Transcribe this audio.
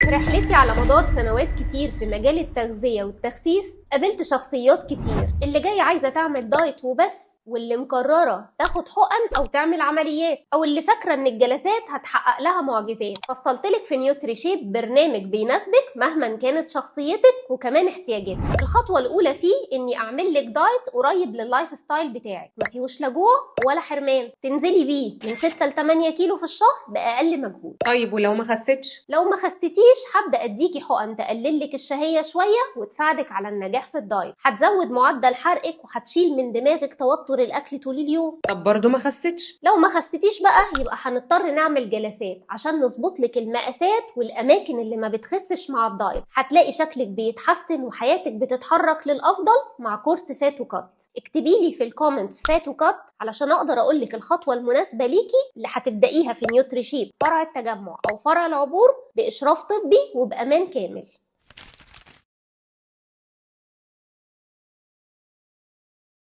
في رحلتي على مدار سنوات كتير في مجال التغذية والتخسيس قابلت شخصيات كتير، اللي جاية عايزة تعمل دايت وبس، واللي مقررة تاخد حقن أو تعمل عمليات، أو اللي فاكرة إن الجلسات هتحقق لها معجزات. فصلتلك في نيوتري شيب برنامج بيناسبك مهما كانت شخصيتك وكمان احتياجاتك. الخطوة الأولى فيه إني أعمل لك دايت قريب لل lifestyle بتاعك، ما فيهوش لا جوع ولا حرمان، تنزلي بيه من 6 ل 8 كيلو في الشهر بأقل مجهود. طيب ولو ما خسيتش؟ لو ما خسيتيش هبدا اديكي حقن تقلل لك الشهية شوية وتساعدك على النجاح في الدايت، هتزود معدل حرقك وهتشيل من دماغك توتر الاكل طول اليوم. طب برضه ما خسيتش؟ لو ما خسيتيش بقى يبقى هنضطر نعمل جلسات عشان نظبط لك المقاسات والاماكن اللي ما بتخسش مع الدايت. هتلاقي شكلك بيتحسن وحياتك بتتحرك للافضل مع كورس فات وكات. اكتبي لي في ال comments fat وcut علشان اقدر اقول لك الخطوة المناسبة ليكي اللي هتبدايها في نيوتري شيب فرع التجمع او فرع العبور باشراف طبي وبامان كامل.